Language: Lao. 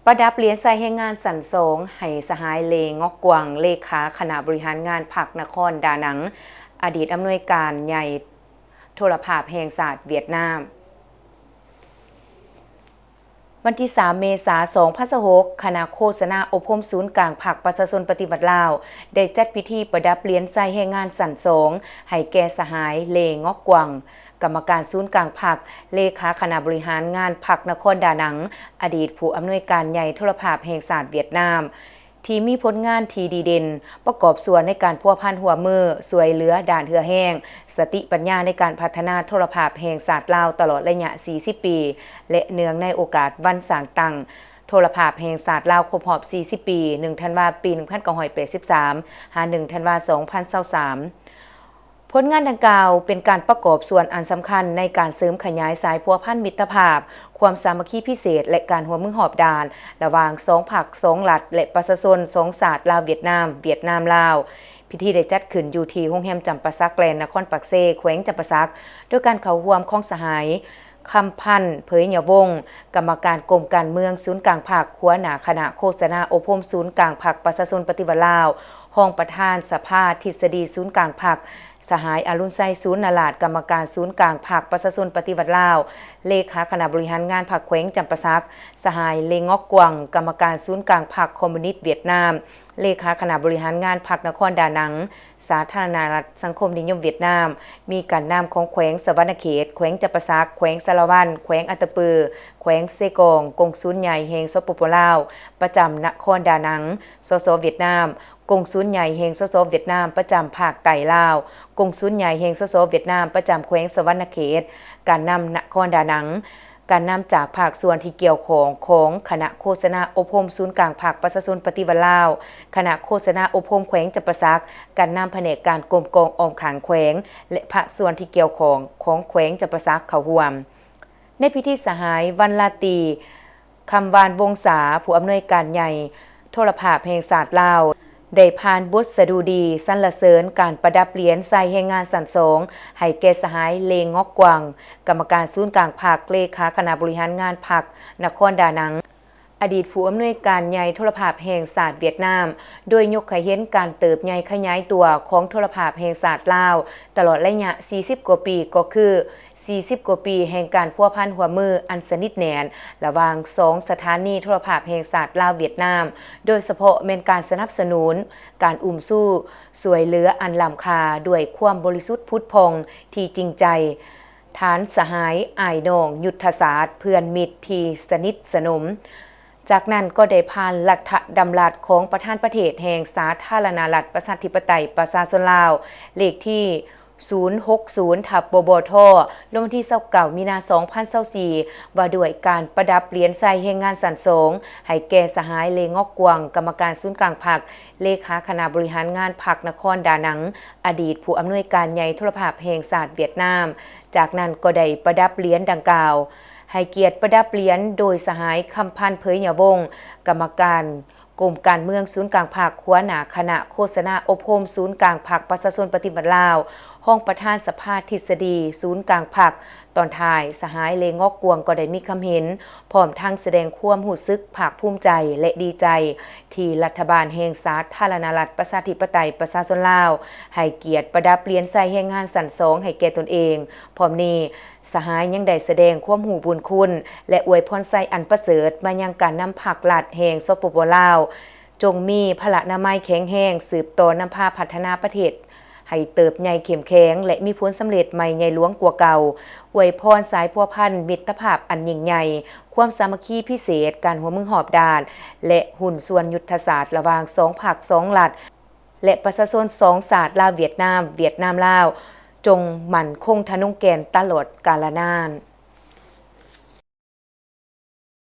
ປະດັບຫຼຽນໃສ່ແຮງງານຊັ້ນສອງ ໃຫ້ສະຫາຍ ເລ ງອກກວາງ ເລຂາຄະນະບໍລິຫານງານພັກນະຄອນດານັງ, ອະດີດອຳນວຍການໃຫຍ່ໂທລະພາບແຫ່ງຊາດຫວຽດນາມ. ວັນທີສາມ ເມສາ ສອງພັນຊາວຫົກ, ຄະນະໂຄສະນາອົບຮົມສູນກາງພັກປະຊາຊົນປະຕິວັດລາວ ໄດ້ຈັດພິທີປະດັບຫຼຽນໃສ່ແຮງງານຊັ້ນສອງ ໃຫ້ແກ່ສະຫາຍ ເລ ງອກກວາງ ກຳມະການສູນກາງພັກ, ເລຂາຄະນະບໍລິຫານງານພັກນະຄອນດານັງ, ອະດີດຜູ້ອຳນວຍການໃຫຍ່ໂທລະພາບແຫ່ງຊາດຫວຽດນາມ ທີ່ມີຜົນງານທີ່ດີເດັ່ນ, ປະກອບສ່ວນໃນການພົວພັນຮ່ວມມື, ຊ່ວຍເຫຼືອດ້ານເຫື່ອແຮງ, ສະຕິປັນຍາໃນການພັດທະນາໂທລະພາບແຫ່ງຊາດລາວຕະຫຼອດໄລຍະສີ່ສິບປີ ແລະ ເນື່ອງໃນໂອກາດວັນສ້າງຕັ້ງໂທລະພາບແຫ່ງຊາດລາວຄົບຮອບສີ່ສິບປີ, ໜຶ່ງ ທັນວາ ປີໜຶ່ງພັນເກົ້າຮ້ອຍແປດສິບສາມ ຫາ ໜຶ່ງ ທັນວາ ສອງພັນຊາວສາມ. ຜົນງານດັ່ງກ່າວເປັນການປະກອບສ່ວນອັນສຳຄັນໃນການເສີມຂະຫຍາຍສາຍພົວພັນມິດຕະພາບ, ຄວາມສາມັກຄີພິເສດ ແລະ ການຮ່ວມມືຮອບດ້ານ ລະຫວ່າງສອງພັກ, ສອງລັດ ແລະ ປະຊາຊົນສອງຊາດ ລາວ-ຫວຽດນາມ, ຫວຽດນາມ-ລາວ. ພິທີໄດ້ຈັດຂຶ້ນຢູ່ທີ່ໂຮງແຮມຈຳປາສັກແລນ ນະຄອນປາກເຊ, ແຂວງຈຳປາສັກ, ໂດຍການເຂົ້າຮ່ວມຂອງສະຫາຍ ຄຳພັນ ເຜີຍຍະວົງ ກຳມະການກົມການເມືອງສູນກາງພັກ, ຫົວໜ້າຄະນະໂຄສະນາອົບຮົມສູນກາງພັກປະຊາຊົນປະຕິວັດລາວ, ຮອງປະທານສະພາທິດສະດີສູນກາງພັກ, ສະຫາຍ ອະລຸນໄຊ ສູນນະລາດ ກຳມະການສູນກາງພັກປະຊາຊົນປະຕິວັດລາວ, ເລຂາຄະນະບໍລິຫານງານພັກແຂວງຈຳປາສັກ, ສະຫາຍ ເລ ງອກກວາງ ກຳມະການສູນກາງພັກຄອມມູນິດຫວຽດນາມ, ເລຂາຄະນະບໍລິຫານງານພັກນະຄອນດານັງ, ສາທາລະນະລັດສັງຄົມນິຍົມຫວຽດນາມ, ມີການນຳຂອງແຂວງສະຫວັນນະເຂດ, ແຂວງຈຳປາສັກ, ແຂວງສາລະວັນ, ແຂວງອັດຕະປື, ແຂວງເຊກອງ, ກົງສູນໃຫຍ່ແຫ່ງ ສປປ ລາວ ປະຈຳນະຄອນດານັງ, ສສ ຫວຽດນາມ, ກົງສູນໃຫຍ່ແຫ່ງ ສສ ຫວຽດນາມ ປະຈຳພາກໃຕ້ລາວ, ກົງສູນໃຫຍ່ແຫ່ງ ສສ ຫວຽດນາມ ປະຈຳແຂວງສະຫວັນນະເຂດ, ການນຳນະຄອນດານັງ, ການນຳຈາກພາກສ່ວນທີ່ກ່ຽວຂ້ອງຂອງຄະນະໂຄສະນາອົບຮົມສູນກາງພັກປະຊາຊົນປະຕິວັດລາວ, ຄະນະໂຄສະນາອົບຮົມແຂວງຈຳປາສັກ, ການນຳພະແນກການກົມກອງອ້ອມຂ້າງແຂວງ ແລະ ພາກສ່ວນທີ່ກ່ຽວຂ້ອງຂອງແຂວງຈຳປາສັກເຂົ້າຮ່ວມ. ໃນພິທີ ສະຫາຍ ວັນລາຕີ ຄຳວານວົງສາ ຜູ້ອຳນວຍການໃຫຍ່ໂທລະພາບແຫ່ງຊາດລາວ ໄດ້ຜ່ານບົດສະດຸດີສັນລະເສີນການປະດັບຫຼຽນໃສ່ແຮງງານຊັ້ນສອງ ໃຫ້ແກ່ສະຫາຍ ເລ ງອກກວາງ ກຳມະການສູນກາງພັກ, ເລຂາຄະນະບໍລິຫານງານພັກນະຄອນດານັງ, ອະດີດຜູ້ອຳນວຍການໃຫຍ່ໂທລະພາບແຫ່ງຊາດຫວຽດນາມ, ໂດຍຍົກໃຫ້ເຫັນການເຕີບໃຫຍ່ຂະຫຍາຍຕົວຂອງໂທລະພາບແຫ່ງຊາດລາວ ຕະຫຼອດໄລຍະສີ່ສິບກວ່າປີ ກໍຄື ສີ່ສິບກວ່າປີແຫ່ງການພົວພັນຮ່ວມມືອັນສະໜິດແໜ້ນລະຫວ່າງສອງສະຖານີໂທລະພາບແຫ່ງຊາດລາວ-ຫວຽດນາມ, ໂດຍສະເພາະແມ່ນການສະໜັບສະໜູນ, ການອຸ້ມຊູ, ຊ່ວຍເຫຼືອອັນລ້ຳຄ່າດ້ວຍຄວາມບໍລິສຸດຜຸດຜ່ອງທີ່ຈິງໃຈ, ຖານສະຫາຍອ້າຍນ້ອງ, ຍຸດທະສາດເພື່ອນມິດທີ່ສະໜິດສະໜົມ. ຈາກນັ້ນກໍໄດ້ຜ່ານລັດຖະດຳລັດຂອງປະທານປະເທດແຫ່ງສາທາລະນະລັດປະຊາທິປະໄຕປະຊາຊົນລາວ ເລກທີ ສູນຫົກສູນ ທັບ ບບທ ລົງວັນທີຊາວເກົ້າ ມີນາ ສອງພັນຊາວສີ່ ວ່າດ້ວຍການປະດັບຫຼຽນໃສ່ແຮງງານຊັ້ນສອງ ໃຫ້ແກ່ສະຫາຍ ເລ ງອກກວາງ ກຳມະການສູນກາງພັກ, ເລຂາຄະນະບໍລິຫານງານພັກນະຄອນດານັງ, ອະດີດຜູ້ອຳນວຍການໃຫຍ່ໂທລະພາບແຫ່ງຊາດຫວຽດນາມ. ຈາກນັ້ນກໍໄດ້ປະດັບຫຼຽນດັ່ງກ່າວ ໃຫ້ກຽດປະດັບຫຼຽນໂດຍສະຫາຍ ຄຳພັນ ເຜີຍຍະວົງ ກຳມະການ ກົມການເມືອງສູນກາງພັກ, ຫົວໜ້າຄະນະໂຄສະນາອົບຮົມສູນກາງພັກປະຊາຊົນປະຕິວັດລາວ, ຮອງປະທານສະພາທິດສະດີສູນກາງພັກ. ຕອນທ້າຍ, ສະຫາຍ ເລ ງອກກວາງ ກໍໄດ້ມີຄຳເຫັນ ພ້ອມທັງສະແດງຄວາມຮູ້ສຶກພາກພູມໃຈ ແລະ ດີໃຈ ທີ່ລັດຖະບານແຫ່ງສາທາລະນະລັດປະຊາທິປະໄຕປະຊາຊົນລາວ ໃຫ້ກຽດປະດັບຫຼຽນໃສ່ແຮງງານຊັ້ນສອງໃຫ້ແກ່ຕົນເອງ. ພ້ອມນີ້, ສະຫາຍຍັງໄດ້ສະແດງຄວາມຮູ້ບຸນຄຸນ ແລະ ອວຍພອນໄຊອັນປະເສີດມາຍັງການນຳພັກລັດແຫ່ງ ສປປ ລາວ ຈົ່ງມີພະລະນາໄມແຂງແຮງ, ສືບຕໍ່ນຳພາພັດທະນາປະເທດໃຫ້ເຕີບໃຫຍ່ເຂັ້ມແຂງ ແລະ ມີຜົນສຳເລັດໃໝ່ໃຫຍ່ຫຼວງກວ່າເກົ່າ. ອວຍພອນສາຍພົວພັນມິດຕະພາບອັນຍິ່ງໃຫຍ່, ຄວາມສາມັກຄີພິເສດ, ການຮ່ວມມືຮອບດ້ານ ແລະ ຫຸ້ນສ່ວນຍຸດທະສາດລະຫວ່າງສອງພັກ, ສອງລັດ ແລະ ປະຊາຊົນສອງຊາດ ລາວ-ຫວຽດນາມ, ຫວຽດນາມ-ລາວ ຈົ່ງໝັ້ນຄົງທະນົງແກ່ນຕະຫຼອດກາລະນານ.